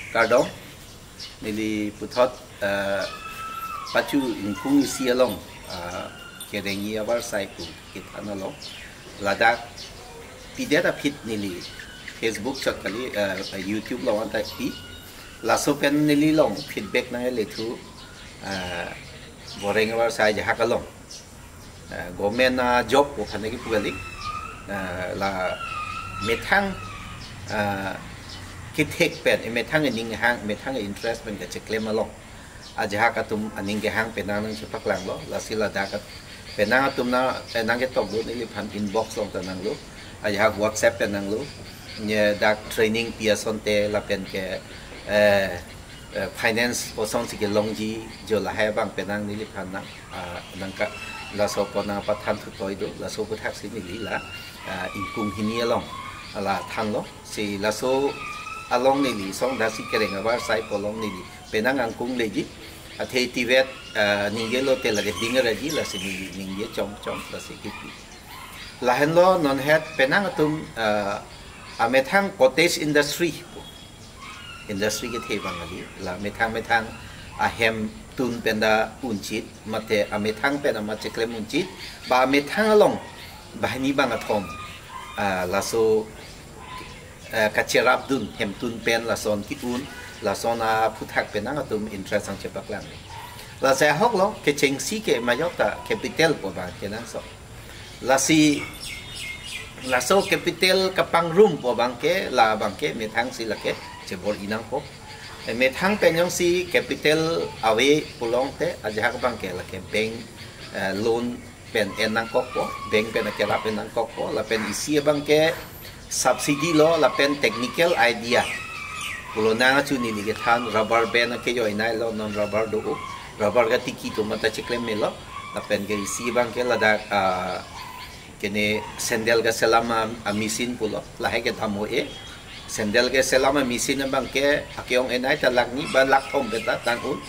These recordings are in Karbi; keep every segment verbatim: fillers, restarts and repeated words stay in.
Kardom, neli puthot, eh, pachu ingkung isi along, eh, kerengji avarsai pu kethan along. Ladak pidet aphi neli Facebook chot kali, eh, YouTube along anta pi. Laso pen neli along feedback nangkelethu, eh, boreng avarsai ajahak along. Eh, government a job pu aphan ke pu kali. Eh, la methang, eh, kethek pen, eh, methang aning hang, methang interest pen kacheklem along ajahak atum aning kehang penang nangchepaklanglo, lasi ladak at-, penang atum na, eh, nangketok do neliphan inbox along ta nanglo, ajahak WhatsApp pen nanglo, ne dak training pi asonte lapen ke, eh, eh, finance kosonsi kelongji jo lahai abang penang neliphan nang, ah, nangka, laso ko nangpathan thutoi do, laso aputhaksi neli la, ah, ingkung hini along la thanlo, si laso along neli song dasi kereng avarsai pu along neli penang angkung leji, athe tivet, ah, ningjelo te lake ding raji, lasi neli ningje chom chom, lasi kipi. Lahenlo non het penang atum, ah, amethang cottage industry pu industry kethe abang kali, la methang methang ahem tun pen ta unchit, mate amethang pen amat cheklem unchit, ba amethang along banghini bangkethom, ah, laso, eh, kacherapdun hemtun pen lason ki-un, lason aphuthak penang atum interest nangchepaklang. Lasi ahoklo, kechengsi ke majok ta capital pu abang kenangsot. Lasi laso capital kapangrum pu abang ke, la abang ke methangsi lake chebor-i nangpo. Eh, methang pen jongsi capital ave pu along te ajahak abang ke lake bank, eh, loan pen en nangkokpo, bank pen akerap en nangkokpo, lapen isi abang ke subsidy lo, lapen technical idea. Pulo nang achu neli kethan rubber ban akejoi nailo, non rubber do, rubber katiki atum anta cheklem melo, lapen ke isi abang ke ladak, ah, kene sandal kaselam a, a machine pulo, lahai ke dam-o-e. Sandal kaselam a machine abang ke ake-ong enai ta lakh ni ba lakh thom beta tang un.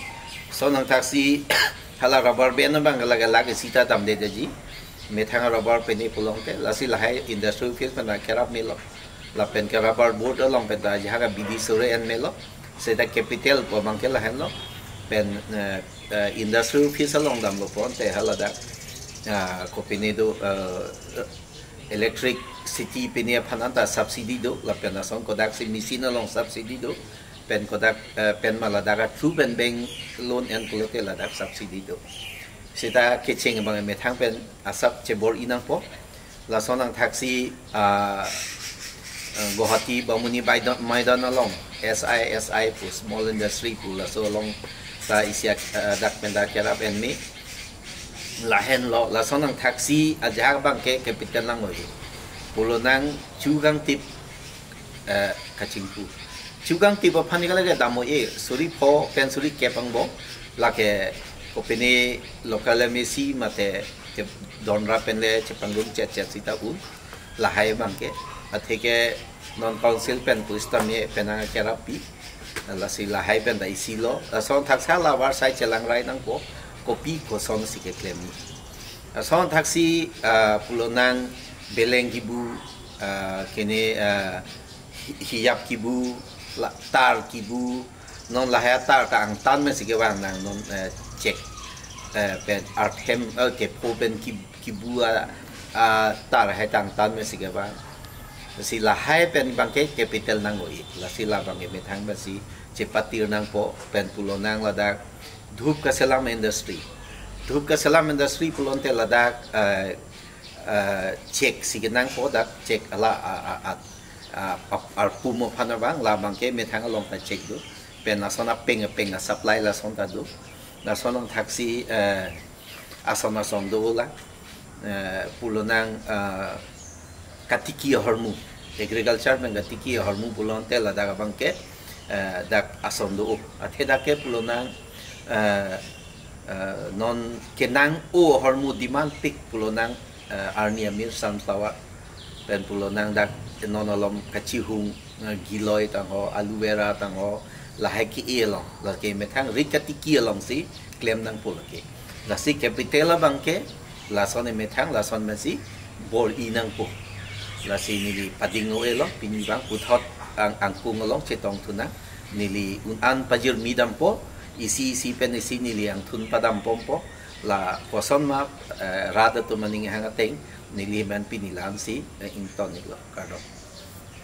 So nangthaksi hala rubber ban abang ke lake lakh isi ta damde daji. Methang rubber pene pu along te, lasi lahai industrial field pen ta kerap melo. Lapen ke rubber board along pen ta ajahak abidi sore en melo. Seta capital pu abang ke lahenlo. Pen, eh, eh, industrial field along damlo pu ante haladak, ah, kopine do, eh, electricity pine aphan anta subsidy do, lapen ason kodaksi machine along subsidy do, pen kodak, eh, pen ma ladak a through pen bank loan en pulote ladak subsidy do. Seta kecheng abang methang pen asap chebor-i nangpo. Lason nangthaksi, ah, eh, Guwahati Bamuni Baidan, Maidan along S I S I pu, small industry pu, laso along ta isi ak-, eh, dak pen ta kerap en me. Lahenlo, lason nangthaksi ajahak abang ke capital nang-oi. Pulo nang chu kangtip, eh, kachingpu. Chu kangtip aphan ke lake dam-o-e, suri pho pen suri kep angbong, lake kopine local M A C mate ke donra pen le chepangrum chet chet sita un. Lahai abang ke, atheke non council pen pu sitame penang kerap pi. Lasi lahai pen ta isi lo. Lason thaksa la avarsai chelangrai nangpo, kopi kosonsi keklem. Lason thaksi, ah, pulo nang beleng kibu, ah, kene, ah, hi-, hiyap kibu, la, tar kibu, non lahai tar ta angtan mesi kevang nang non, eh, chek, eh, pen arthem, eh, kepho pen ki-, kibu a, a tar hai ta angtan mesi kevang. Si lahai pen abang ke capital nang-oi. Lasi la abang ke methang pensi chepatir nangpo, pen pulo nang ladak dhup kaselam industry. Dhup kaselam industry pulote ladak, eh, eh, chek si kenangpo, dak chek ala a, a, a, a, ap-, arpum aphan abang, la abang ke methang along ta chek do. Pen lason apeng apeng a supply lason ta do. Lason nangthaksi, eh, ason ason do la. Eh, pulo nang, eh, katiki ahormu, agriculture pen katiki ahormu pulote ladak abang ke, eh, dak ason do. Athe dak ke pulo nang, eh, eh, non kenang-o ahormu demand pik pulo nang, eh, arni amir sunflower. Pen pulo nang dak non alom kachihung, eh, giloi tangho, aloe vera tangho, lahai ke-e along, lake methang rit katiki alongsi klem nangpo lake. Lasi capital abang ke, lason emethang, lason mesi bor-i nangpo. Lasi neli pading-o-e lo, pini abang puthot ang-, angkung along chetongthu nang. neli un-an pajirmi dampo, isi isi pen isi neli angthun padam pompo, la koson ma, eh, rat atum aning hang ateng, neli men pini la-ansi, eh, ington iklo, kardom.